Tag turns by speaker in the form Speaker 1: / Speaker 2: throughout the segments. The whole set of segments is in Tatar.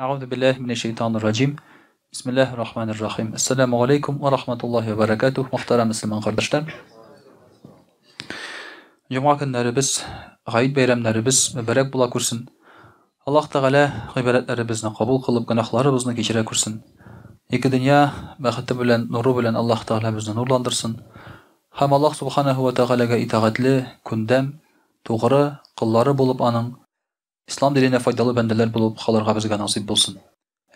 Speaker 1: Әгъузу биллаһи минәш шәйтанир раҗим. Бисмиллаһир рахманир рахим. Ассаламу алейкум ва рахматуллаһи ва баракатуһ. Мөхтәрәм мөселман кардәшләр. Җомга көннәребез, гаид бәйрәмнәребез мөбарәк була күрсен. Аллаһ Тәгалә гыйбадәтләребезне кабул кылып, гөнаһларыбызны кичерә күрсен. Ике дөнья бәхете белән, нуры белән Аллаһ Тәгалә безне нурландырсын. Һәм Аллаһ Субханаһу ва Тәгаләгә итагатьле, күндәм, тугры коллары булып аның Ислам диненә файдалы бәндәләр булып калырга безгә насыйп булсын.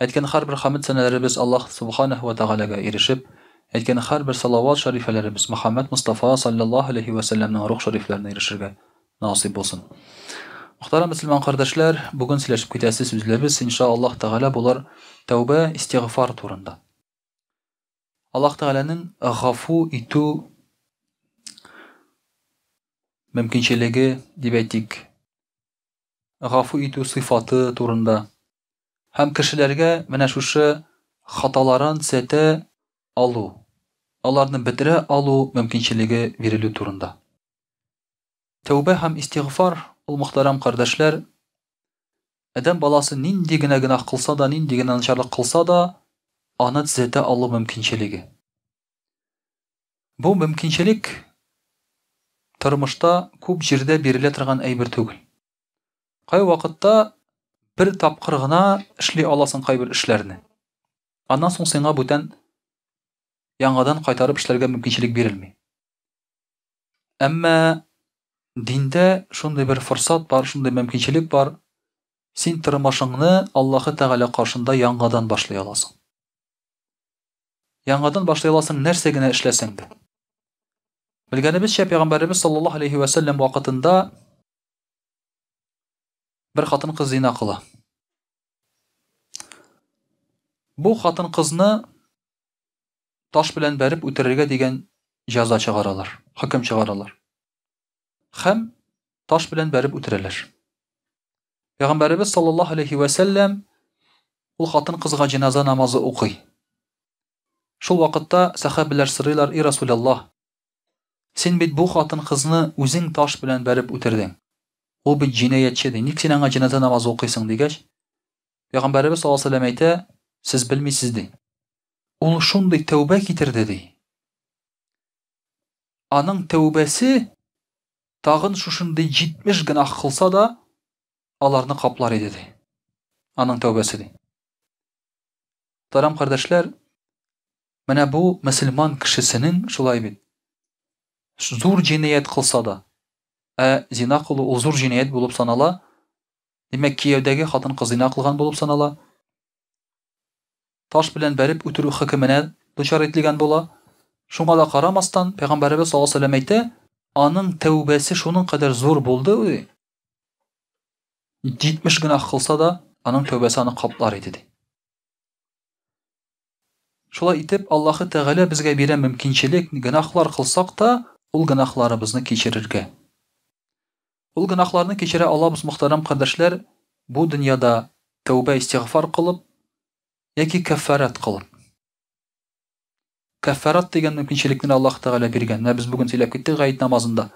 Speaker 1: Әйткән һәрбер хәмед-сәнәләребез Аллаһ Субханәһү вә Тәгаләгә ирешеп, әйткән һәрбер салават шәрифәләребез Мөхәммәд Мостафа салләллаһу аләйһи вә сәлләмнең рух шәрифләренә ирешергә насыйп булсын. Мөхтәрәм мөселман кардәшләр, бүген сөйләшеп китәсе сүзләребез, инша Аллаһ Тәгалә, булыр тәүбә, истигъфар турында. Аллаһ Тәгаләнең гафу итү мөмкинчелеге дип әйтик, гафу итү сыйфаты турында һәм кешеләргә менә шушы хаталарын төзәтә алу, аларны бетерә алу мөмкинчелеге бирелү турында. Тәүбә һәм истигъфар ул, мөхтәрәм кардәшләр, адәм баласы нинди генә гөнаһ кылса да, нинди генә начарлык кылса да, аны төзәтә алу мөмкинчелеге. Бу мөмкинчелек тормышта күп җирдә бирелә торган әйбер түгел. Кайвакытта бер тапкыр гына эшли аласың кайбер эшләрне. Аннан соң сиңа бүтән яңадан кайтарып эшләргә мөмкинчелек бирелми. Әмма диндә шундый бер форсат бар, шундый мөмкинчелек бар, син тормышыңны Аллаһы Тәгалә каршында яңадан башлый аласың. Яңадан башлый аласың нәрсә генә эшләсәң дә. Белгәнебезчә, пәйгамбәребез саллаллаһу алейхи ва сәлләм вакытында бер хатын-кыз зина кыла. Бу хатын-кызны таш белән бәреп үтерергә дигән җәза чыгаралар, хөкем чыгаралар. Һәм таш белән бәреп үтерәләр. Пәйгамбәребез саллаллаһу алейхи вә сәлләм ул хатын-кызга җеназа намазы укый. Шул вакытта сәхабәләр сорыйлар: "И Расулаллаһ, син бит бу хатын-кызны үзең таш белән бәреп үтердең. Ул бит җинаятьче, ди. Ник син аңа җеназа намазы укыйсың?" дигәч, Пәйгамбәребез саллаллаһу алейһи вә сәлләм әйтә: "Сез белмисез, ди. Ул шундый тәүбә китерде, ди. Аның тәүбәсе тагын шушындый 70 гөнаһ кылса да, аларны каплар иде, ди. Аның тәүбәсе, ди. Мөхтәрәм кардәшләр, менә бу мөселман кешесенең шулай бит. Зур җинаять кылса да, ә зина кылу ул зур җинаять булып санала. Димәк, кияүдәге хатын-кыз зина кылган булып санала. Таш белән бәреп үтерү хөкеменә дучар ителгән була. Шуңа да карамастан, Пәйгамбәребез саллаллаһу алейһи ва сәлләм әйтә, аның тәүбәсе шуның кадәр зур булды, ди. 70 гөнаһ кылса да, аның тәүбәсе аны каплар иде, ди. Шулай итеп, Аллаһы Тәгалә безгә бирә мөмкинчелек, гөнаһлар кылсак та, ул гөнаһларыбызны кичерергә. Ул гөнаһларны кичерә алабыз, мөхтәрәм кардәшләр, бу дөньяда тәүбә истигъфар кылып яки кәффарәт кылып. Кәффарәт дигән мөмкинчелекне Аллаһ Тәгалә биргән. Менә без бүген сөйләп киттек гает намазында.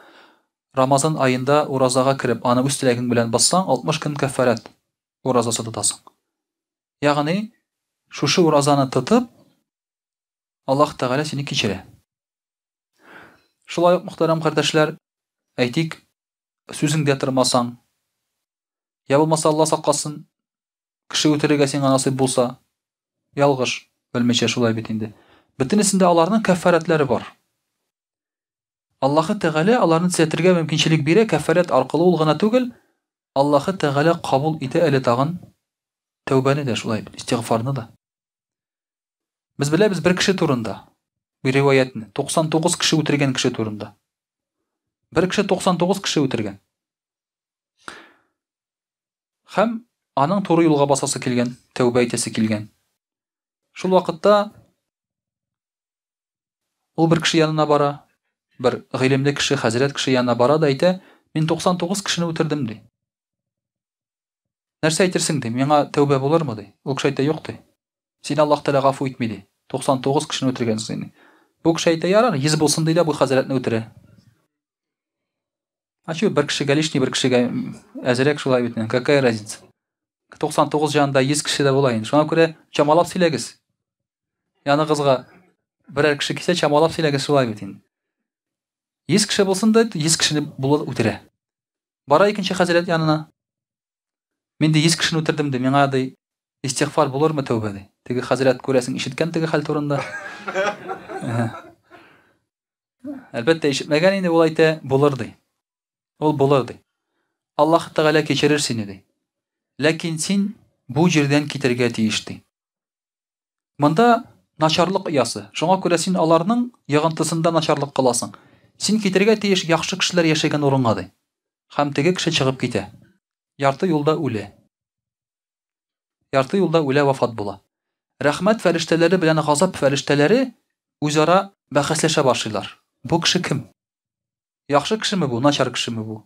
Speaker 1: Рамазан аенда уразага кереп, аны үз теләгең белән бозсаң, 60 көн кәффарәт уразасы тотасың. Ягъни, шушы уразаны тотып, Аллаһ Тәгалә сине кичерә. Шулай ук, мөхтәрәм кардәшләр, әйтик, сүзеңдә тормасаң, я булмаса Алла сакласын, кеше үтерергә сиңа насыйп булса, ялгыш, белмичә шулай бит инде. Бөтенесендә аларның кәффарәтләре бар. Аллаһы Тәгалә аларны төзәтергә мөмкинчелек бирә, кәффарәт аркылы ул гына түгел, Аллаһы Тәгалә кабул итә әле тагын тәүбәне дә шулай бит, истигъфарны да. Без беләбез бер кеше турында, бер риваятне, 99 кеше үтергән кеше турында. Бер кеше 99 кеше үтергән. Һәм аның туры юлга басасы килгән, тәүбә итәсе килгән. Шул вакытта ул бер кеше янына бара, бер гыйлемле кеше, хәзрәт кеше янына бара да әйтә, мин 99 кешене үтердем, ди. Нәрсә әйтерсең, ди, миңа тәүбә булырмы, ди. Ул кеше әйтә, юк, ди. Сине Аллаһ Тәгалә гафу итми, ди. 99 кешене үтергәнсең, ди. Бу кеше әйтә, ярар, 100 булсын, ди дә бу хәзрәтне үтерә. А чё, бер кешегә лишний, бер кешегә әзрәк шулай бит, какая разница? 99 җанында 100 кеше дә була инде. Шуңа күрә чамалап сөйләгез. Яныгызга берәр кеше килсә, чамалап сөйләгез шулай бит инде. 100 кеше булсын да, 100 кешене булыр үтерә. Бара икенче хәзрәт янына. Мин ди 100 кешене үтердем ди, миңа ди истигъфар булырмы тәүбә ди. Теге хәзрәт күрәсең ишеткән теге хәл турында. Әлбәттә ишетмәгән инде ул әйтә, булыр ди. Ул булыр ди. Аллаһ Тәгалә кичерер сине ди. Ләкин син бу җирдән китәргә тиеш ди. Монда начарлык оясы. Шуңа күрә син аларның йогынтысында начарлык кыласың. Син китәргә тиеш яхшы кешеләр яшәгән урынга ди. Һәм теге кеше чыгып китә. Ярты юлда үлә. Ярты юлда үлә вафат була. Рәхмәт фәрештәләре белән газап фәрештәләре үзара бәхәсләшә башлыйлар. Бу кеше кем? Яхшы кешеме бу, начар кешеме бу?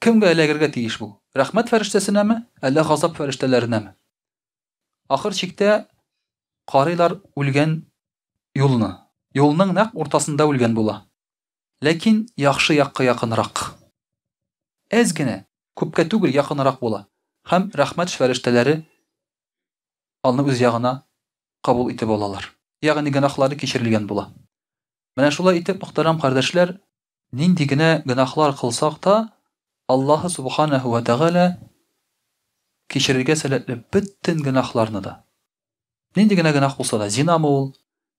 Speaker 1: Кемгә эләгергә тиеш бу? Рәхмәт фәрештәсенәме, әллә газап фәрештәләренәме? Ахыр чиктә карыйлар үлгән юлны. Юлның нәкъ уртасында үлгән була. Ләкин яхшы якка якынрак. Әз генә, күпкә түгел, якынрак була. Һәм рәхмәт фәрештәләре аны үз ягына кабул итеп алалар. Ягъни гөнаһлары кичерелгән була. Менә шулай итеп, мөхтәрәм кардәшләр, нинди генә гөнаһлар кылсак та, Аллаһы субханаһу ва тәгалә кичерергә сәләтле бөтен гөнаһларны да. Нинди генә гөнаһ булса да, зинамы ул,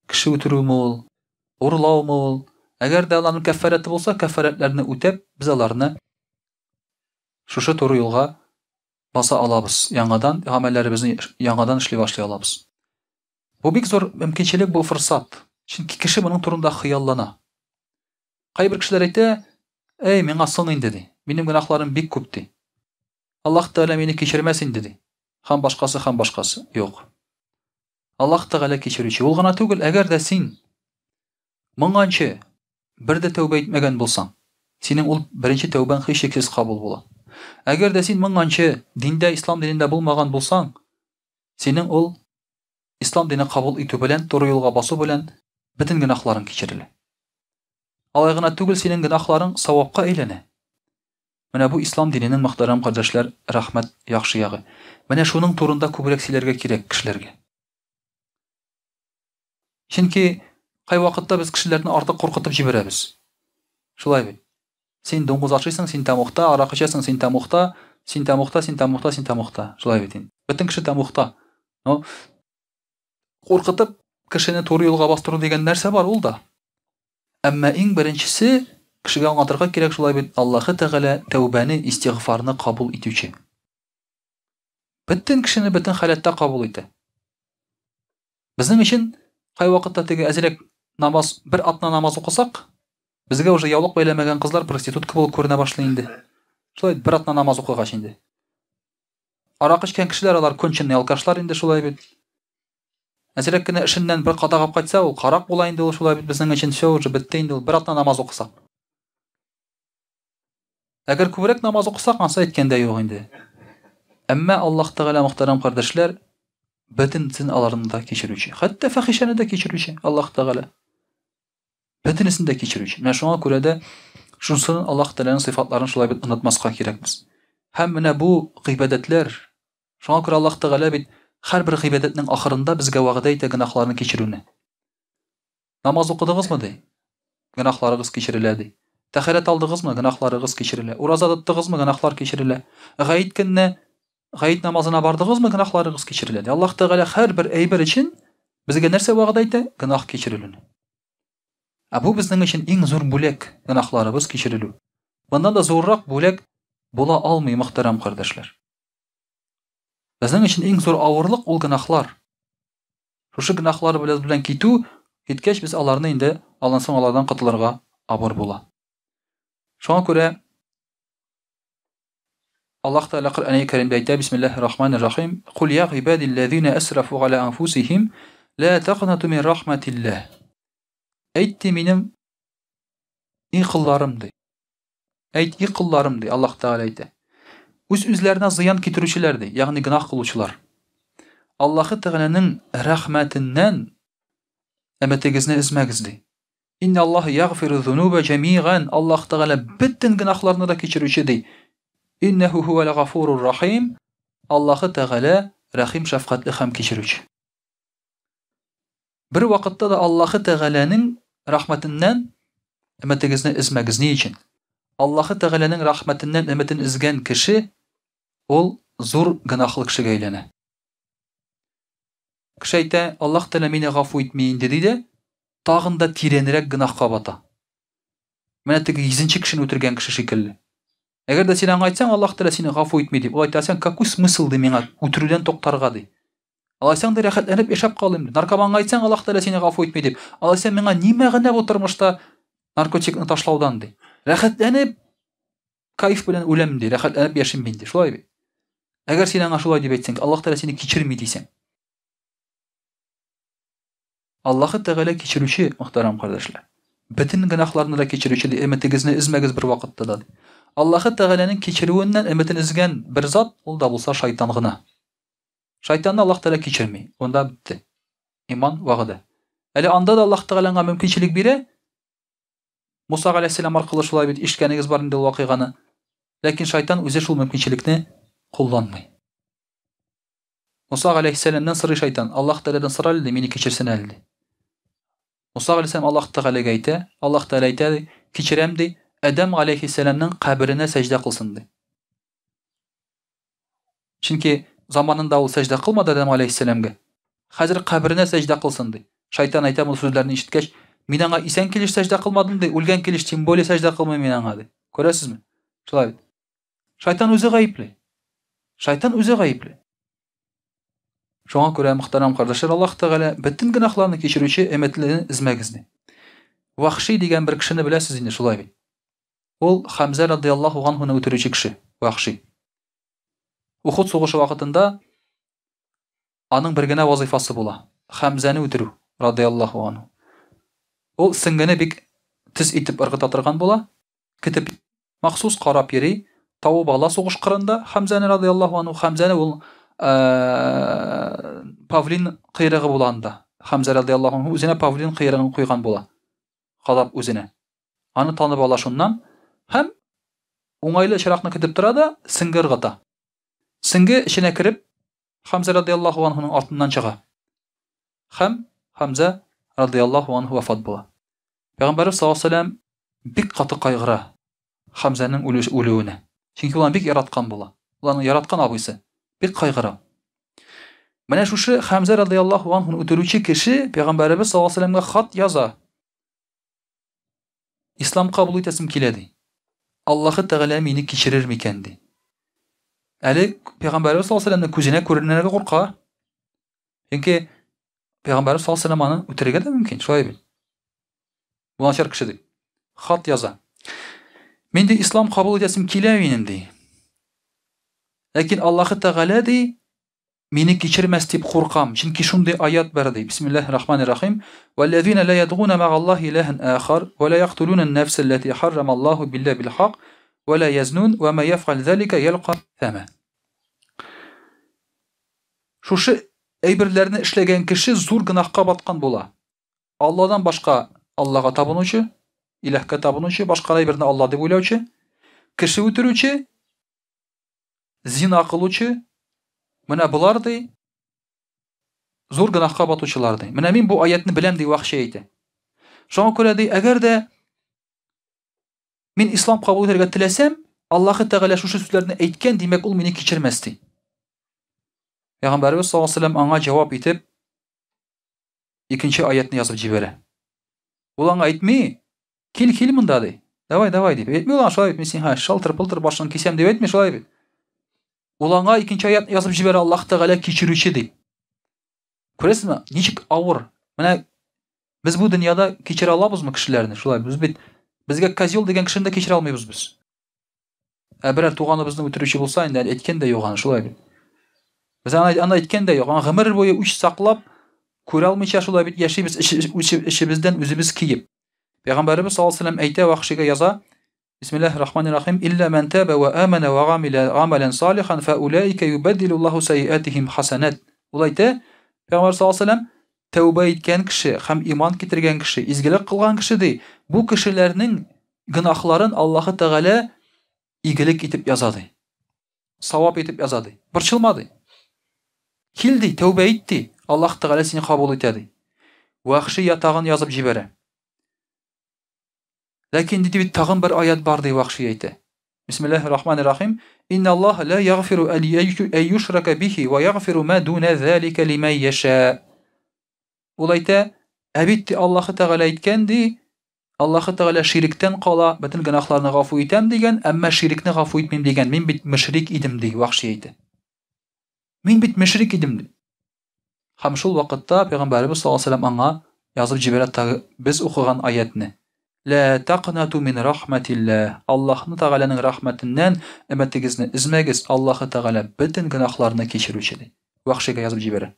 Speaker 1: кеше үтерүме ул, урлаумы ул, әгәр дә аларның кәффарәте булса, кәффарәтләрне үтәп, без аларны шушы туры юлга баса алабыз, яңадан гамәлләребезне яңадан эшли башлый алабыз. Бу бик зур мөмкинчелек, бу форсат. Чөнки кеше моның турында хыяллана. Кайбер кешеләр әйтә, "Әй, миңа соң инде" ди. Минем гөнаһларым бик күп ди. Аллаһ Тәгалә мине кичермәс инде ди. Һәм башкасы, һәм башкасы. Юк. Аллаһ Тәгалә кичерүче. Ул гына түгел, әгәр дә син моңанчы бер дә тәүбә итмәгән булсаң, синең ул беренче тәүбәң һичшиксез кабул була. Әгәр дә син моңанчы диндә, ислам динендә булмаган булсаң, синең ул ислам дине кабул итү белән, туры юлга басу белән бөтен гөнаһларың кичерелә. Алай гына түгел, синең гөнаһларың савапка әйләнә. Менә бу ислам диненең, мөхтәрәм кардәшләр, рәхмәт, яхшы ягы. Менә шуның турында күбрәк сөйләргә кирәк кешеләргә. Чөнки кайвакытта без кешеләрне артык куркытып җибәрәбез. Шулай бит. Син дуңгыз ашыйсың, син тәмугта, аракы эчәсең, син тәмугта, син тәмугта, син тәмугта, син тәмугта. Шулай бит инде. Бөтен кеше тәмугта. Но куркытып кешене туры юлга бастыру дигән нәрсә бар ул да. Әмма иң беренчесе кешегә аңлатырга кирәк шулай бит, Аллаһы Тәгалә тәүбәне, истигъфарны кабул итүче. Бөтен кешене бөтен халәттә кабул итә. Безнең өчен кайвакытта теге әзрәк намаз, бер атна намаз укысак, безгә уже яулык бәйләмәгән кызлар проститутка булып күренә башлый инде. Шулай бер атна намаз укыгач инде. Аракы эчкән кешеләр алар конченый алкашлар инде шулай бит. Әзрәк кенә эшеннән бер кадак алып кайтса, ул карак була инде ул шулай бит безнең өчен все уже бетте инде ул бер атна намаз укысак. Әгәр күбрәк намаз укысак, ансы әйткән дә юк инде. Әмма Аллаһ Тәгалә мөхтәрәм кардәшләр, бөтенесен аларны да кичерүче. Хәтта фәхишәне дә кичерүче Аллаһ Тәгалә. Бөтенесен дә кичерүче. Менә шуңа күрә дә шунысын Аллаһ Тәгаләнең сыйфатларын шулай бит онытмаска кирәкбез. Һәм менә бу гыйбадәтләр, шуңа күрә Аллаһ Тәгалә бит һәрбер гыйбадәтнең ахырында безгә вәгъдә итә гөнаһларны кичерүне. Намаз укыдыгызмы, ди? Гөнаһларыгыз кичерелә, ди. Тәһарәт алдыгызмы? Гөнаһларыгыз кичерелә. Ураза тоттыгызмы? Гөнаһлар кичерелә. Гаит көнне гаит намазына бардыгызмы? Гөнаһларыгыз кичерелә, ди. Аллаһ Тәгалә һәрбер әйбер өчен безгә нәрсә вәгъдә итә? Гөнаһ кичерелүне. Ә бу безнең өчен иң зур бүләк, гөнаһларыбыз кичерелү. Моннан да зуррак бүләк була алмый, мөхтәрәм кардәшләр. Безнең өчен иң зур авырлык ул гөнаһлар. Шушы гөнаһлар белән белән китү, киткәч без аларны инде алдан соң алардан котылырга авыр була. Шуңа күрә Аллаһ Тәгалә Коръәни Кәримдә әйтә, Бисмиллаһир Рахманир Рахим, Кул я гыйбадилләзина асрафу аля анфусихим, ла тaqнату мин рахматиллаһ. Әйт ди минем и колларым ди. Әйт, и колларым, ди Аллаһ Тәгалә әйтә. Үз-үзләренә зыян китерүчеләр, ди, ягъни гөнаһ кылучылар. Аллаһы Тәгаләнең рәхмәтеннән өметегезне өзмәгез, ди. Инна Аллаһ ягъфиру зунуба җәмиган. Аллаһ Тәгалә бөтен гөнаһларны да кичерүче, ди. Иннәһу һуәл гафурур рахим. Аллаһы Тәгалә рәхим шәфкатьле һәм кичерүче. Бер вакытта да Аллаһы Тәгаләнең рәхмәтеннән өметегезне өзмәгез. Ни өчен? Аллаһы Тәгаләнең рәхмәтеннән өметен өзгән кеше ул зур гөнаһлы кешегә әйләнә. Кеше әйтә, Аллаһ Тәгалә мине гафу итми инде, ди дә, тагын да тирәнрәк гөнаһка бата. Менә теге йөзенче кешене үтергән кеше шикелле. Әгәр дә син аңа әйтсәң, Аллаһ Тәгалә сине гафу итми дип, ул әйтә, сән какой смысл ди миңа үтерүдән туктарга ди. Алайсаң да рәхәтләнеп яшәп калыйм. Наркоманга әйтсәң, Аллаһ Тәгалә сине гафу итми дип. Алайса миңа ни мәгънә бу тормышта наркотикны ташлаудан ди. Рәхәтләнеп кайф белән үләм ди, рәхәтләнеп яшим мин ди. Шулай бит. Әгәр син аңа шулай дип әйтсәң, Аллаһ Тәгалә сине кичерми дисәң. Аллаһы Тәгалә кичерүче, мөхтәрәм кардәшләр. Бөтен гөнаһларны да кичерүче ди, өметегезне өзмәгез бер вакытта да. Аллаһы Тәгаләнең кичерүеннән өметен өзгән бер зат, ул да булса шайтан гына. Шайтанны Аллаһ Тәгалә кичерми. Монда бетте. Иман вәгъдә. Әле анда да Аллаһ Тәгалә аңа мөмкинчелек бирә. Муса галәйһиссәлам аркылы шулай бит ишеткәнегез бар инде ул вакыйганы. Ләкин шайтан үзе шул мөмкинчелекне кулланмый. Муса галәйһиссәламнән сорый шайтан, Аллаһ Тәгаләдән сора әле, мине кичерсен әле, ди. Муса галәйһиссәлам Аллаһ Тәгаләгә әйтә, Аллаһ Тәгалә әйтә, ди, кичерәм, ди, Адәм галәйһиссәламнең каберенә сәҗдә кылсын, ди. Чөнки заманында ул сәҗдә кылмады Адәм галәйһиссәламгә. Хәзер каберенә сәҗдә кылсын, ди. Шайтан әйтә бу сүзләрне ишеткәч, мин аңа исән килеш сәҗдә кылмадым, ди, үлгән килеш тем более сәҗдә кылмыйм мин аңа, ди. Күрәсезме? Шулай бит. Шайтан үзе гаепле. Шайтан үзе гаепле. Шуңа күрә, мөхтәрәм кардәшләр, Аллаһ Тәгалә бөтен гөнаһларны кичерүче өметлене өзмәгез ди. Вахши дигән бер кешене беләсез инде, шулай бит. Ул Хамза радияллаһу анһуны үтерүче кеше, Вахши. Ухуд сугышы вакытында аның бер генә вазыйфасы була, Хәмзәне үтерү, радияллаһу анһу. Ул сеңгене бик тиз итеп ыргыта торган була, көтеп махсус карап йөри, табып ала сугыш кырында Хәмзәне радияллаһу анһу. Хәмзәне ул павлин кыйрыгы була анда. Хәмзә радияллаһу анһу үзенә павлин кыйрыгын куйган була. Кадап үзенә. Аны танып ала шуннан һәм уңайлы очракны көтеп тора да сеңге ыргыта. Сеңге эченә кереп Хәмзә радияллаһу анһуның артыннан чыга. Һәм Хәмзә радияллаһу анһу вафат була. Пәйгамбәрбез саллаллаһу алейһи ва сәлләм бик каты кайгыра Хәмзәнең үлүенә. Чөнки ул аны бик яраткан була. Ул аның яраткан абыйсы. Бик кайгыра. Менә шушы Хәмзә радияллаһу анһуны үтерүче кеше Пәйгамбәребез саллаллаһу алейһи ва сәлләмгә хат яза. Ислам кабул итәсем килә ди. Аллаһы Тәгалә мине кичерер микән ди. Әле Пәйгамбәребез саллаллаһу алейһи ва сәлләмнең күзенә күренергә курка. Чөнки Пәйгамбәребез саллаллаһу алейһи ва сәлләм аны үтерергә дә мөмкин, шулай бит. Бу начар кеше дип. Хат яза. Мин ди ислам кабул итәсем килә минем ди. Ләкин Аллаһы Тәгалә ди мине кичермәс дип куркам, чөнки шундый аят бар ди. Бисмиллаһир рахманир рахим. Валлазина ла ядгуна мәгаллаһи илаһан ахар ва ла яктулуна ан-нафса аллати харрамаллаһу билла бил хак ва ла язнун ва ма яфъал залика ялка асама. Шушы әйберләрне эшләгән кеше зур гөнаһка баткан була. Алладан башка Аллага табынучы, иләһкә табынучы, башка әйберне Алла дип уйлаучы, кеше үтерүче, зина кылучы, менә болар ди, зур гөнаһка батучылар ди. Менә мин бу аятны беләм ди Вахши әйтә. Шуңа күрә ди, әгәр дә мин ислам кабул итәргә теләсәм, Аллаһы Тәгалә шушы сүзләрне әйткән, димәк, ул мине кичермәс ди. Пәйгамбәребез саллаллаһу алейһи ва сәлләм аңа җавап итеп икенче аятны язып җибәрә. Ул аңа әйтми, кил, кил монда ди. Давай, давай дип. Әйтми ул аңа шулай бит, мин сиңа шалтыр-пылтыр башын кисәм дип әйтми шулай бит. Ул аңа икенче аятны язып җибәрә, Аллаһ Тәгалә кичерүче дип. Күрәсезме, ничек авыр. Менә без бу дөньяда кичерә алабызмы кешеләрне? Шулай без бит безгә козел дигән кешене дә кичерә алмыйбыз без. Ә берәр туганыбызны үтерүче булса, инде әйткән дә юк аны, шулай бит. Без аны, аны әйткән дә юк. Аны гомер буе үч саклап, күрә алмыйча шулай бит яшибез, эчебездән үзебез киеп. Пәйгамбәребез саллаллаһу алейһи ва сәлләм әйтә, вахшига яза, Бисмиллаһир рахманир рахим, илля ман таба ва амана ва гамила амалан салихан фа улаика юбаддилуллаһу сайиатихим хасанат. Ул әйтә, Пәйгамбәр саллаллаһу алейһи ва сәлләм, тәүбә иткән кеше һәм иман китергән кеше, изгелек кылган кеше ди, бу кешеләрнең гөнаһларын Аллаһы Тәгалә игелек итеп яза ди. савап итеп яза ди. Борчылма ди. Кил ди, тәүбә ит ди. Аллаһ Тәгалә сине кабул итә ди. Вәхши ятагын язып җибәрә. Ләкин диде бит тагын бер аят бар ди Вәхши әйтә. Бисмиллаһир рахманир рахим. Инна Аллаһ ла ягфиру ан юшрака бихи ва ягфиру ма дуна залика лиман яша. Ул әйтә, ә бит Аллаһы Тәгалә әйткән ди, Аллаһы Тәгалә ширектән кала бөтен гөнаһларны гафу итәм дигән, әмма ширекне гафу итмим дигән. Мин бит мөшрик идем ди, Вәхши әйтә. Мин бит мөшрик идем ди. Һәм шул вакытта Пәйгамбәребез саллаллаһу алейһи ва сәлләм аңа язып җибәрә тагы без укыган аятьне. Лә тәкънату мин рахмәтилләһ. Аллаһны Тәгаләнең рәхмәтеннән өметегезне өзмәгез, Аллаһы Тәгалә бөтен гөнаһларны кичерүче ди. Вәхшигә язып җибәрә.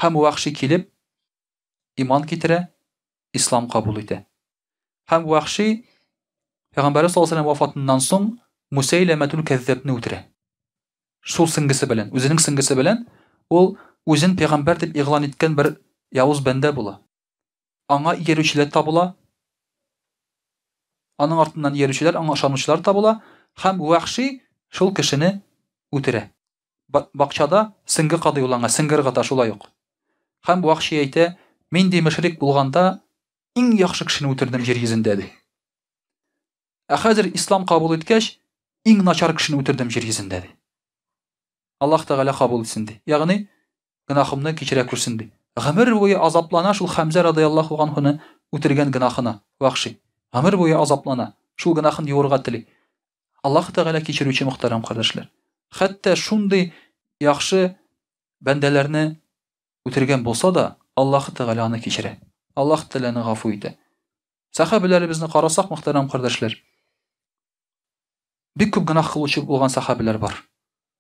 Speaker 1: Һәм Вәхши килеп иман китерә, ислам кабул итә. Һәм Вәхши Пәйгамбәребез саллаллаһу алейһи ва сәлләм вафатыннан соң Мусәйләмәтүл Кәззәбне үтерә. Шул сеңгесе белән, үзенең сеңгесе белән ул үзен пәйгамбәр дип игълан иткән бер явыз бәндә була. Аңа иярүчеләр табыла. Аның артыннан иярүчеләр, аңа ышанучылар табыла һәм Вәхши шул кешене үтерә. Бакчада сеңге кадый ул аңа, сеңге ыргыта шулай ук. Һәм Вәхши әйтә, мин ди мөшрик булганда иң яхшы кешене үтердем җир йөзендә ди. Ә хәзер ислам кабул иткәч, иң начар кешене үтердем җир йөзендә, ди. Аллаһ Тәгалә кабул итсен, ди. Ягъни, гөнаһымны кичерә күрсен, ди. Гомер буе азаплана шул Хәмзә радыяллаһу анһуны үтергән гөнаһына, Вахши. Гомер буе азаплана, шул гөнаһын юырга тели. Аллаһ Тәгалә кичерүче мөхтәрәм кардәшләр. Хәтта шундый яхшы бәндәләрне үтергән булса да, Аллаһ Тәгалә аны кичерә. Аллаһ Тәгаләне гафу итә. Сәхабәләребезне карасак, мөхтәрәм кардәшләр, бик күп гөнаһ кылучы булган сәхабәләр бар.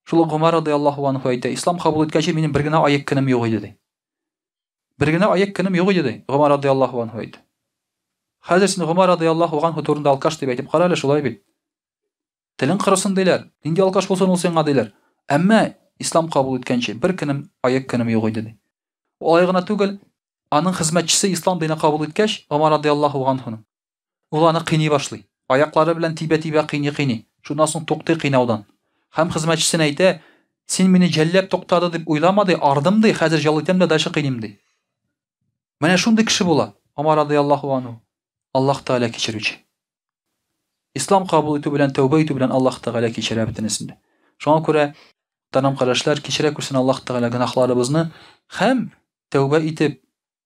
Speaker 1: Шул ук Гомәр радыяллаһу анһу әйтә, ислам кабул иткәнче минем бер генә аек көнем юк иде, ди. Бер генә аек көнем юк иде, ди. Гомәр радыяллаһу анһу әйтә. Хәзер син Гомәр радыяллаһу анһу турында алкаш дип әйтеп кара әле, шулай бит. Телең корысын диләр. Нинди алкаш булсын ул сиңа диләр. Әмма ислам кабул иткәнче бер көнем аек көнем юк иде, ди. Алай гына түгел, Аның хезмәтчесе ислам дине кабул иткәч, Гомәр радыяллаһу анһуның, ул аны кыйный башлый. Аяклары белән тибә-тибә кыйный-кыйный. Шуннан соң туктый кыйнаудан. Һәм хезмәтчесенә әйтә, Син мине җәлләп туктады дип уйлама, ди, ардым, ди, хәзер җал итәм дә дальше кыйныйм, ди. Менә шундый кеше була Гомәр радыяллаһу анһу. Аллаһ Тәгалә кичерүче. Ислам кабул итү белән, тәүбә итү белән Аллаһ Тәгалә кичерә бөтенесен дә. Шуңа күрә, мөхтәрәм кардәшләр, кичерә күрсен Аллаһ Тәгалә гөнаһларыбызны һәм тәүбә итеп,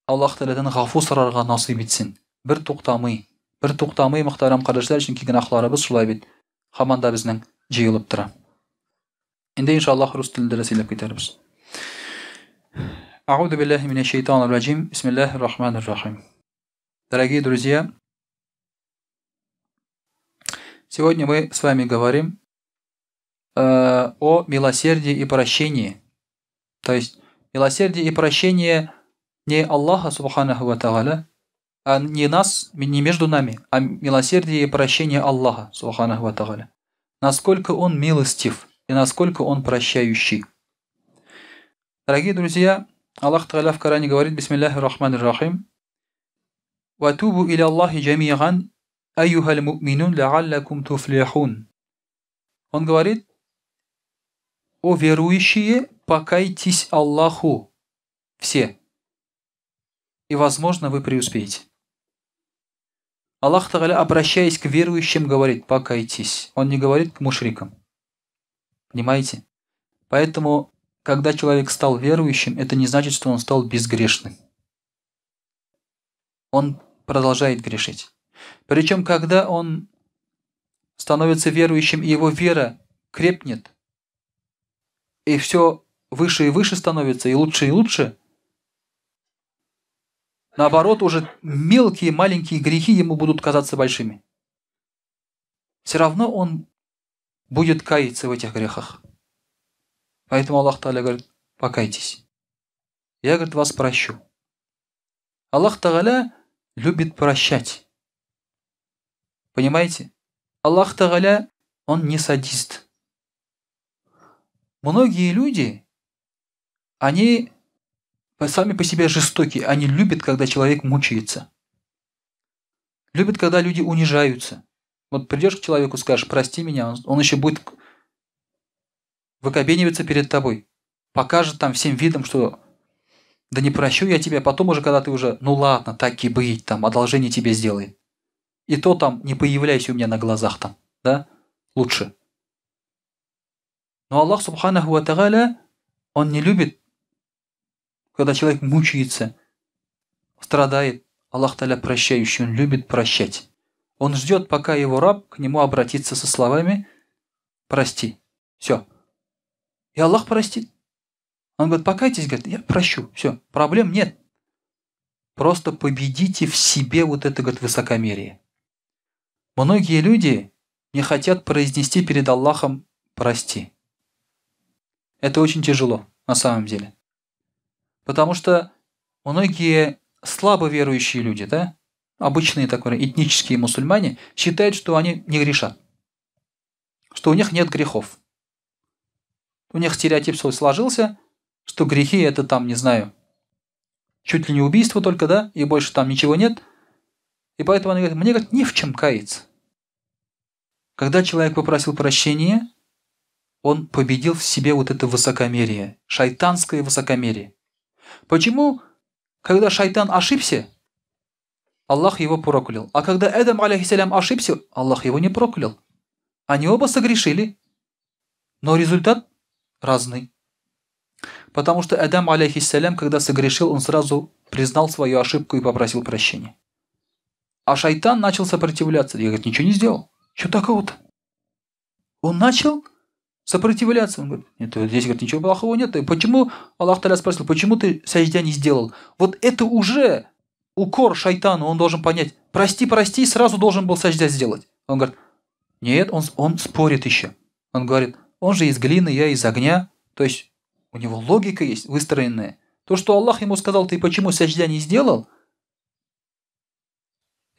Speaker 1: Аллаһ Тәгаләдән гафу сорарга насыйп итсен. Бер туктамый, бер туктамый, мөхтәрәм кардәшләр, чөнки гөнаһларыбыз шулай бит, һаман да безнең җыелып тора. Инде иншаллаһ рус телендә дә сөйләп китәрбез. Әгъузу биллаһи минәш шайтанир раҗим. Бисмиллаһир рахманир рахим. Дорогие друзья, сегодня мы с вами говорим о милосердии и прощении. То есть милосердие и прощение не Аллаха, субханаху ва тааля, а не нас, не между нами, а милосердие и прощение Аллаха, субханаху ва тааля. Насколько Он милостив и насколько Он прощающий. Дорогие друзья, Аллах Тааля в Коране говорит, Бисмиллахи рахмани рахим, «Ватубу иля Аллахи джами'ан, айюхаль му'минун ла'аллакум туфлихун». Он говорит, о верующие, покайтесь Аллаху все, и, возможно, вы преуспеете. Аллах Тааля, обращаясь к верующим, говорит, покайтесь. Он не говорит к мушрикам. Понимаете? Поэтому, когда человек стал верующим, это не значит, что он стал безгрешным. Он продолжает грешить. Причем, когда он становится верующим, и его вера крепнет, и все выше и выше становится, и лучше и лучше, наоборот, уже мелкие, маленькие грехи ему будут казаться большими. Все равно он будет каяться в этих грехах. Поэтому Аллах Тааля говорит, покайтесь. Я, говорит, вас прощу. Аллах Тааля любит прощать. Понимаете? Аллах Тааля, он не садист. Многие люди, они сами по себе жестоки, они любят, когда человек мучается. Любят, когда люди унижаются. Вот придешь к человеку, скажешь, прости меня, он еще будет выкобенивается перед тобой, покажет там всем видом, что да не прощу я тебя, потом уже, когда ты уже, ну ладно, так и быть, там, одолжение тебе сделает. И то там, не появляйся у меня на глазах там, да, лучше. Но Аллах, субханаху ва тааля, Он не любит, когда человек мучается, страдает. Аллах Тааля прощающий, Он любит прощать. Он ждет, пока его раб к нему обратится со словами «Прости». Все. И Аллах простит. Он говорит, покайтесь, говорит, я прощу. Все, проблем нет. Просто победите в себе вот это, говорит, высокомерие. Многие люди не хотят произнести перед Аллахом «прости». Это очень тяжело на самом деле. Потому что многие слабо верующие люди, да, обычные такие этнические мусульмане, считают, что они не грешат, что у них нет грехов. У них стереотип свой сложился, что грехи это там, не знаю, чуть ли не убийство только, да, и больше там ничего нет. И поэтому они говорят, мне, говорит, не в чем каяться. Когда человек попросил прощения, он победил в себе вот это высокомерие, шайтанское высокомерие. Почему, когда шайтан ошибся, Аллах его проклял? А когда Адам, алейхиссалям, ошибся, Аллах его не проклял. Они оба согрешили, но результат разный. Потому что Адам, алейхиссалям, когда согрешил, он сразу признал свою ошибку и попросил прощения. А шайтан начал сопротивляться. Я, говорит, ничего не сделал. Что такого-то? Он начал сопротивляться. Он говорит, нет, здесь, говорит, ничего плохого нет. И почему, Аллах Тааля спросил, почему ты саждя не сделал? Вот это уже укор шайтану, он должен понять. Прости, прости, сразу должен был саждя сделать. Он говорит, нет, он спорит еще. Он говорит, он же из глины, я из огня. То есть у него логика есть выстроенная. То, что Аллах ему сказал, ты почему саждя не сделал?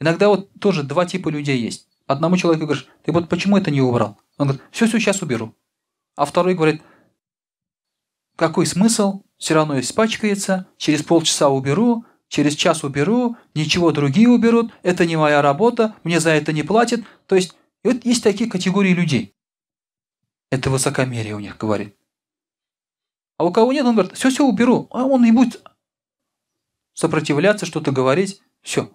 Speaker 1: Иногда вот тоже два типа людей есть. Одному человеку говоришь, ты вот почему это не убрал? Он говорит, все, все, сейчас уберу. А второй говорит, какой смысл? Все равно испачкается, через полчаса уберу, через час уберу, ничего другие уберут, это не моя работа, мне за это не платят. То есть вот есть такие категории людей. Это высокомерие у них говорит. А у кого нет, он говорит, все, все уберу. А он не будет сопротивляться, что-то говорить. Все.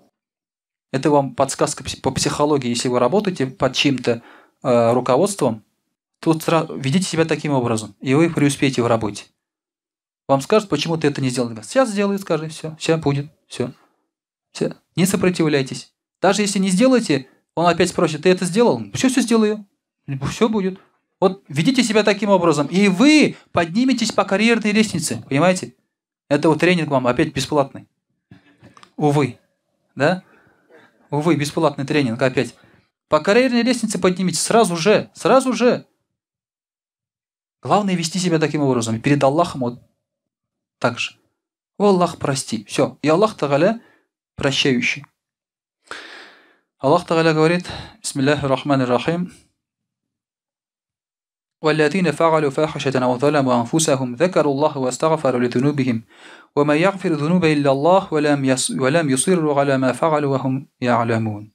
Speaker 1: Это вам подсказка по психологии. Если вы работаете под чьим-то руководством, то ведите себя таким образом, и вы преуспеете в работе. Вам скажут, почему ты это не сделал. Сейчас сделаю, скажи, все, сейчас будет, все. Все. Не сопротивляйтесь. Даже если не сделаете, он опять спросит, ты это сделал? Все, все сделаю. Все будет. Вот ведите себя таким образом, и вы подниметесь по карьерной лестнице, понимаете? Это вот тренинг вам опять бесплатный. Увы, да? Увы, бесплатный тренинг опять. По карьерной лестнице подниметесь сразу же, сразу же. Главное вести себя таким образом. Перед Аллахом вот так же. О, Аллах, прости. Все. И Аллах Тааля прощающий. Аллах Тааля говорит, бисмиллахи рахмани рахим. والذين فعلوا فاحشة أو ظلموا أنفسهم ذكروا الله واستغفروا لذنوبهم وما يغفر الذنوب إلا الله ولم يصروا على ما فعلوا وهم يعلمون.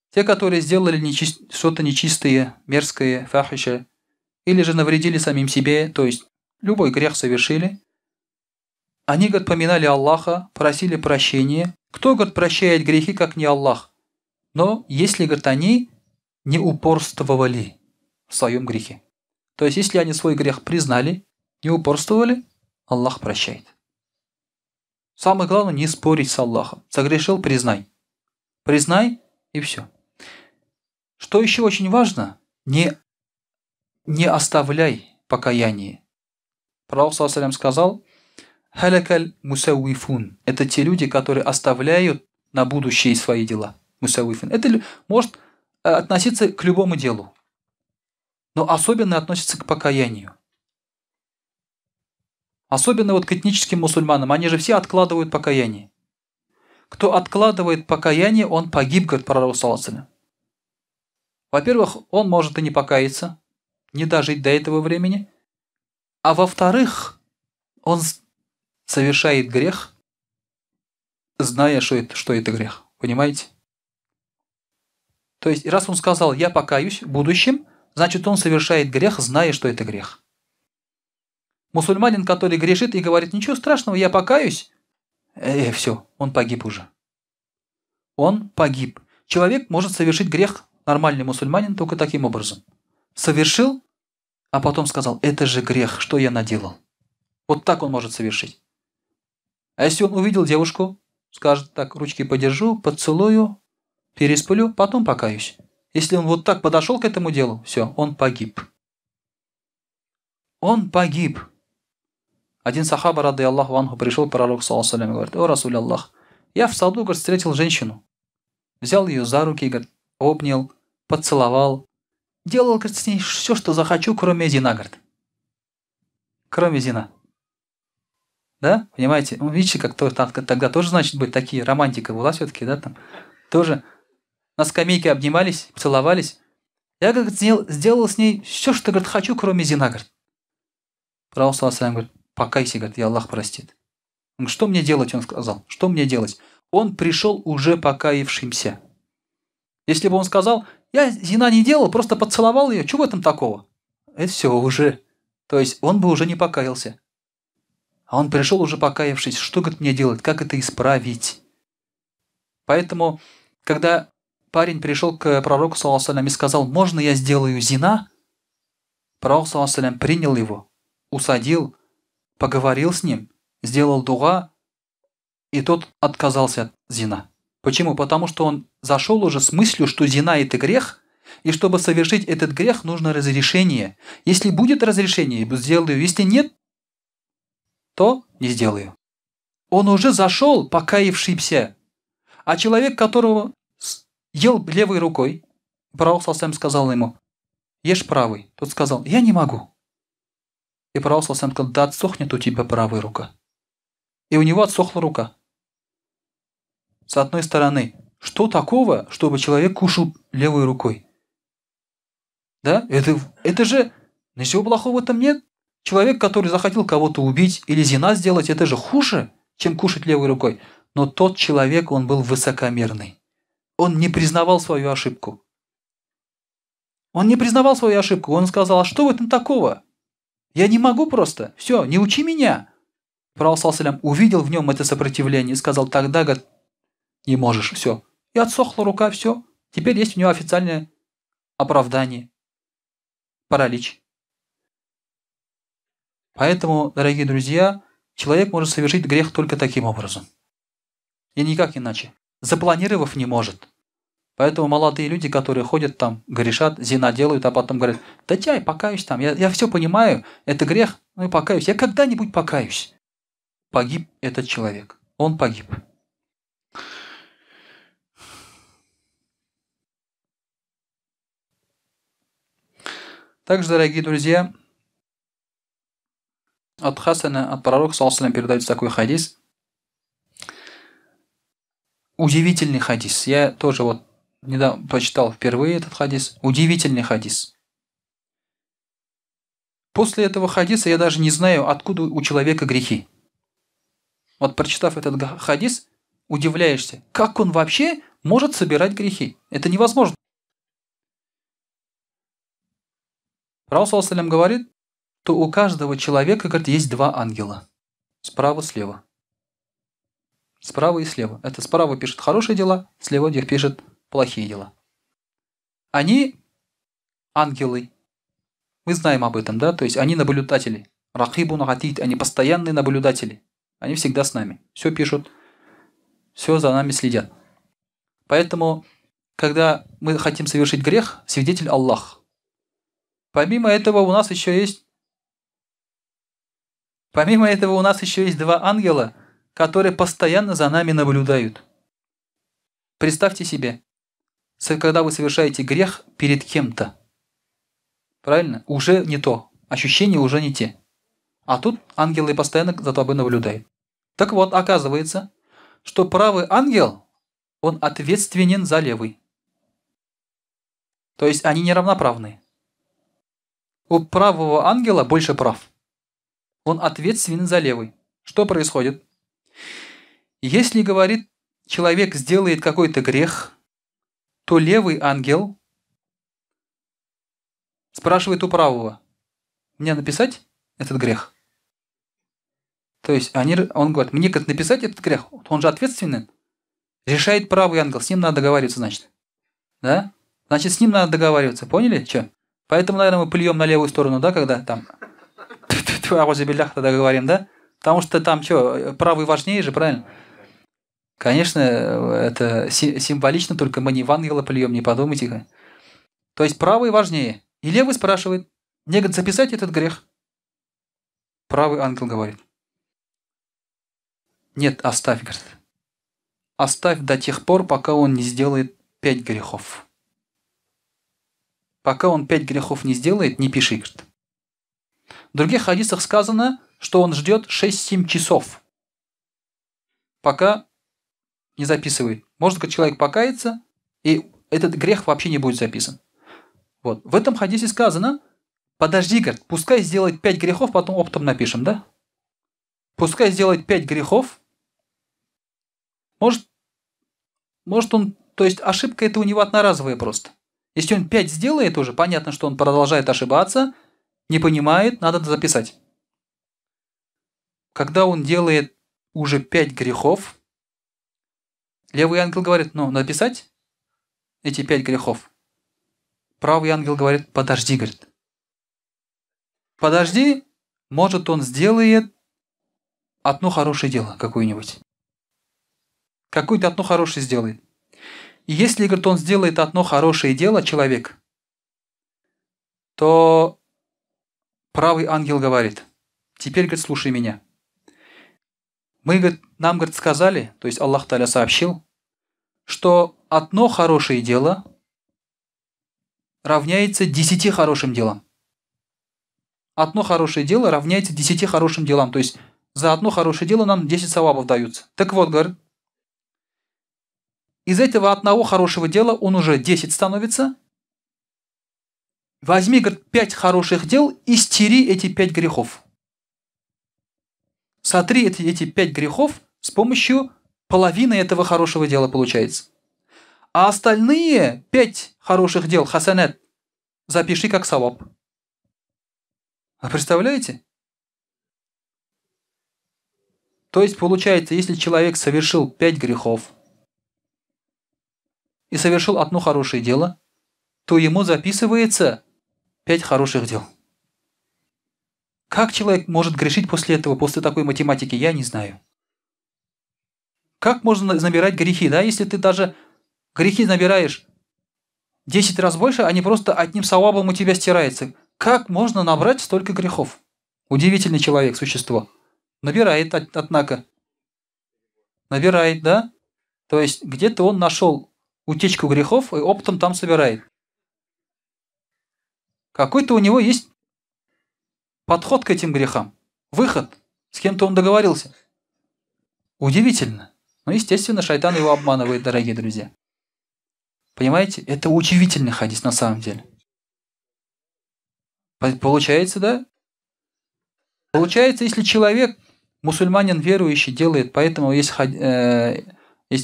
Speaker 1: Те, которые сделали что-то нечистое, мерзкое, фахиша, или же навредили самим себе, то есть любой грех совершили, они, говорит, поминали Аллаха, просили прощения. Кто, говорит, прощает грехи, как не Аллах? Но если, говорит, они не упорствовали в своем грехе. То есть, если они свой грех признали, не упорствовали, Аллах прощает. Самое главное, не спорить с Аллахом. Согрешил – признай. Признай и все. Что еще очень важно, не оставляй покаяние. Пророк саллаллаху алейхи ва саллям сказал, «Халякаль мусаввифун». Это те люди, которые оставляют на будущее свои дела. Мусаввифун. Это может относиться к любому делу, но особенно относится к покаянию. Особенно вот к этническим мусульманам. Они же все откладывают покаяние. Кто откладывает покаяние, он погиб, говорит пророк саллаллаху алейхи ва саллям. Во-первых, он может и не покаяться, не дожить до этого времени. А во-вторых, он совершает грех, зная, что это грех. Понимаете? То есть, раз он сказал, я покаюсь в будущем, Значит, он совершает грех, зная, что это грех. Мусульманин, который грешит и говорит, ничего страшного, я покаюсь, все, он погиб уже. Он погиб. Человек может совершить грех, нормальный мусульманин, только таким образом. Совершил, а потом сказал, это же грех, что я наделал. Вот так он может совершить. А если он увидел девушку, скажет так, ручки подержу, поцелую, пересплю, потом покаюсь. Если он вот так подошел к этому делу, все, он погиб. Он погиб. Один сахаба, рады Аллаху анху, пришел к пророку, саллаллаху алейхи ва саллям, и говорит, о, Расуль Аллах, я в саду, говорит, встретил женщину. Взял ее за руки, говорит, обнял, поцеловал. Делал, говорит, с ней все, что захочу, кроме зина, говорит. Кроме зина. Да? Понимаете? Ну, видите, как то, тогда тоже, значит, были такие, романтика была все-таки, да, там. Тоже на скамейке обнимались, целовались. Я, говорит, сделал с ней все, что, говорит, хочу, кроме зина, говорит. Пророк, саллаллаху алейхи ва саллям, говорит, покайся, говорит, и Аллах простит. Он говорит, что мне делать, он сказал, что мне делать? Он пришел уже покаявшимся. Если бы он сказал, я зина не делал, просто поцеловал ее, чего в этом такого? Это все уже. То есть он бы уже не покаялся. А он пришел уже покаявшись. Что, говорит, мне делать? Как это исправить? Поэтому, когда парень пришел к пророку, саллаллаху алейхи ва саллям, и сказал, можно я сделаю зина? Пророк, саллаллаху алейхи ва саллям, принял его, усадил, поговорил с ним, сделал дуа, и тот отказался от зина. Почему? Потому что он зашел уже с мыслью, что зина – это грех, и чтобы совершить этот грех, нужно разрешение. Если будет разрешение, сделаю. Если нет, то не сделаю. Он уже зашел, покаявшийся. А человек, которого ел левой рукой, пророк саллаллаху алейхи ва саллям сказал ему, ешь правой. Тот сказал, я не могу. И пророк саллаллаху алейхи ва саллям сказал, да отсохнет у тебя правая рука. И у него отсохла рука. С одной стороны, что такого, чтобы человек кушал левой рукой? Да? Это же ничего плохого в этом нет. Человек, который захотел кого-то убить или зина сделать, это же хуже, чем кушать левой рукой. Но тот человек, он был высокомерный. Он не признавал свою ошибку. Он не признавал свою ошибку. Он сказал, а что в этом такого? Я не могу просто. Все, не учи меня. Пророк саллаллаху алейхи ва саллям увидел в нем это сопротивление и сказал, тогда, говорит, не можешь, все. И отсохла рука, все. Теперь есть у него официальное оправдание. Паралич. Поэтому, дорогие друзья, человек может совершить грех только таким образом. И никак иначе. Запланировав, не может. Поэтому молодые люди, которые ходят там, грешат, зина делают, а потом говорят, да я покаюсь там, я все понимаю, это грех, ну и покаюсь, я когда-нибудь покаюсь. Погиб этот человек. Он погиб. Также, дорогие друзья, от Хасана, от пророка, саллаллаху алейхи ва саллям, передается такой хадис. Удивительный хадис. Я тоже вот недавно прочитал впервые этот хадис. Удивительный хадис. После этого хадиса я даже не знаю, откуда у человека грехи. Вот прочитав этот хадис, удивляешься, как он вообще может собирать грехи. Это невозможно. Пророк, саллаллаху алейхи ва саллям, говорит, то у каждого человека, говорит, есть два ангела. Справа, слева. Справа и слева. Это справа пишет хорошие дела, слева пишет плохие дела. Они ангелы. Мы знаем об этом, да? То есть они наблюдатели. Ракибун атид, они постоянные наблюдатели. Они всегда с нами. Все пишут, все за нами следят. Поэтому, когда мы хотим совершить грех, свидетель Аллах. Помимо этого у нас еще есть два ангела, которые постоянно за нами наблюдают. Представьте себе, когда вы совершаете грех перед кем-то, правильно? Уже не то, ощущения уже не те. А тут ангелы постоянно за тобой наблюдают. Так вот, оказывается, что правый ангел, он ответственен за левый. То есть они неравноправны. У правого ангела больше прав. Он ответственен за левый. Что происходит? Если, говорит, человек сделает какой-то грех, то левый ангел Спрашивает у правого, мне написать этот грех? То есть он говорит, мне, говорит, написать этот грех? Он же ответственный. Решает правый ангел, с ним надо договариваться, значит. Да? Значит, с ним надо договариваться, поняли? Че? Поэтому, наверное, мы плюем на левую сторону, да, когда там тогда говорим, да? Потому что там что, правый важнее же, правильно? Конечно, это символично, только мы не в ангела плюем, не подумайте. То есть правый важнее. И левый спрашивает, мне, говорит, записать этот грех? Правый ангел говорит, нет, оставь, говорит. Оставь до тех пор, пока он не сделает 5 грехов. Пока он 5 грехов не сделает, не пиши, говорит. В других хадисах сказано, что он ждет 6-7 часов, пока не записывает. Может, человек покается, и этот грех вообще не будет записан. Вот. В этом хадисе сказано, подожди, говорит, пускай сделает 5 грехов, потом оптом напишем, да? Пускай сделает 5 грехов. Может он, то есть ошибка это у него одноразовая просто. Если он 5 сделает уже, понятно, что он продолжает ошибаться, не понимает, надо записать. Когда он делает уже 5 грехов, левый ангел говорит, ну, написать эти 5 грехов. Правый ангел говорит, подожди, говорит. Подожди, может он сделает одно хорошее дело какое-нибудь. Какое-то одно хорошее сделает. И если, говорит, он сделает одно хорошее дело, человек, то правый ангел говорит, теперь, говорит, слушай меня. Мы, говорит, нам, говорит, сказали, то есть Аллах Тааля сообщил, что одно хорошее дело равняется 10 хорошим делам. Одно хорошее дело равняется 10 хорошим делам. То есть за одно хорошее дело нам 10 савабов даются. Так вот, говорит, из этого одного хорошего дела он уже 10 становится. Возьми, говорит, 5 хороших дел и стери эти 5 грехов. Сотри эти 5 грехов с помощью половины этого хорошего дела получается. А остальные 5 хороших дел, хасанат, запиши как саваб. А представляете? То есть получается, если человек совершил 5 грехов и совершил одно хорошее дело, то ему записывается 5 хороших дел. Как человек может грешить после этого, после такой математики, я не знаю. Как можно набирать грехи, да? Если ты даже грехи набираешь 10 раз больше, они просто одним савабом у тебя стираются. Как можно набрать столько грехов? Удивительный человек, существо. Набирает, однако. Набирает, да? То есть где-то он нашел утечку грехов и оптом там собирает. Какой-то у него есть подход к этим грехам. Выход. С кем-то он договорился. Удивительно. Но, естественно, шайтан его обманывает, дорогие друзья. Понимаете? Это удивительный хадис на самом деле. Получается, да? Получается, если человек, мусульманин верующий, делает, поэтому есть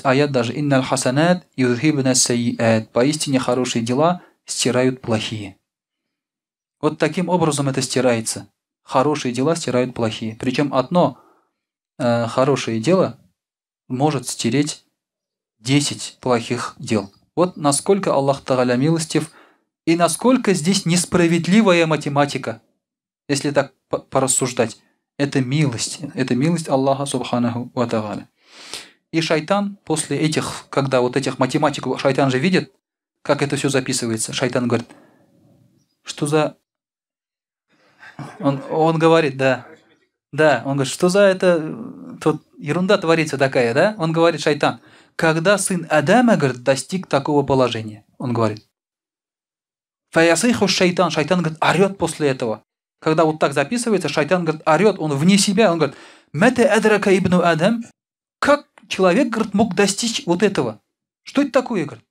Speaker 1: аят даже «Инналь хасанат юзхибна сайиат». Поистине хорошие дела стирают плохие. Вот таким образом это стирается. Хорошие дела стирают плохие. Причем одно хорошее дело может стереть 10 плохих дел. Вот насколько Аллах Тааля милостив и насколько здесь несправедливая математика, если так порассуждать. Это милость Аллаха Субханаху ва Тааля. И шайтан после этих, когда вот этих математику, шайтан же видит, как это все записывается. Шайтан говорит, что за... Он говорит, да. Да, он говорит, что за это... Тут ерунда творится такая, да? Он говорит, шайтан, когда сын Адама, говорит, достиг такого положения, он говорит. Фаясиху шайтан, шайтан, говорит, орет после этого. Когда вот так записывается, шайтан, говорит, орет, он вне себя, он говорит, «Мата адрака ибну Адам». Как человек, говорит, мог достичь вот этого? Что это такое, говорит?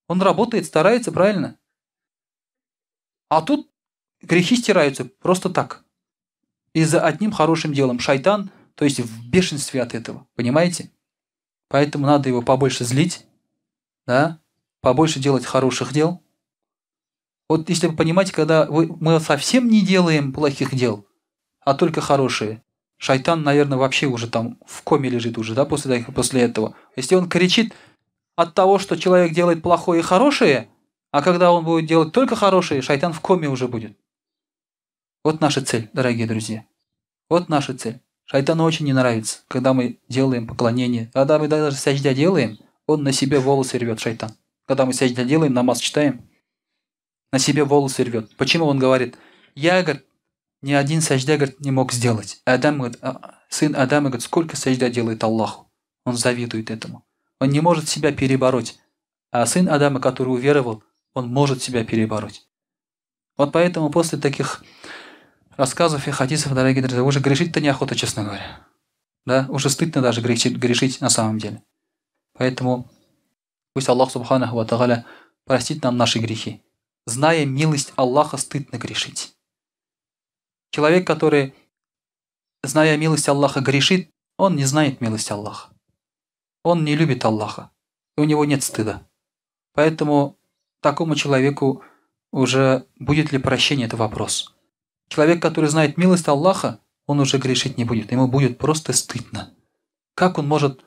Speaker 1: Он работает, старается, правильно? А тут грехи стираются просто так. И за одним хорошим делом. Шайтан, то есть в бешенстве от этого, понимаете? Поэтому надо его побольше злить, да? Побольше делать хороших дел. Вот если вы понимаете, когда мы совсем не делаем плохих дел, а только хорошие, шайтан, наверное, вообще уже там в коме лежит уже, да, после этого. Если он кричит от того, что человек делает плохое и хорошее, а когда он будет делать только хорошее, шайтан в коме уже будет. Вот наша цель, дорогие друзья. Вот наша цель. Шайтану очень не нравится, когда мы делаем поклонение. Когда мы даже сажда делаем, он на себе волосы рвет, шайтан. Когда мы сажда делаем, намаз читаем, на себе волосы рвет. Почему он говорит? Я, говорит, ни один сажда, говорит, не мог сделать. Адам, говорит, сын Адама, говорит, сколько сажда делает Аллаху. Он завидует этому. Он не может себя перебороть. А сын Адама, который уверовал, он может себя перебороть. Вот поэтому после таких рассказов и хадисов, дорогие друзья, уже грешить-то неохота, честно говоря. Да, уже стыдно даже грешить на самом деле. Поэтому пусть Аллах субханаху ва тааля простит нам наши грехи. Зная милость Аллаха, стыдно грешить. Человек, который, зная милость Аллаха, грешит, он не знает милость Аллаха. Он не любит Аллаха. И у него нет стыда. Поэтому такому человеку уже будет ли прощение, это вопрос. Человек, который знает милость Аллаха, он уже грешить не будет. Ему будет просто стыдно. Как он может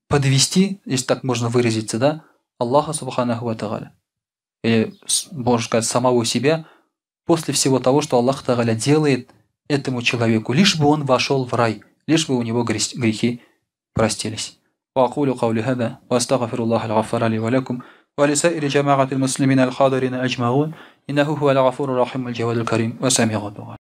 Speaker 1: подвести, если так можно выразиться, да, Аллаха субханаху ва тааля, или, можно сказать, самого себя, после всего того, что Аллах тааля делает этому человеку, лишь бы он вошел в рай, лишь бы у него грехи простились. وأقول قولي هذا وأستغفر الله الغفار لي ولكم ولسائر جماعة المسلمين الحاضرين أجمعون إنه هو الغفور الرحيم الجواد الكريم وسميع الدعاء.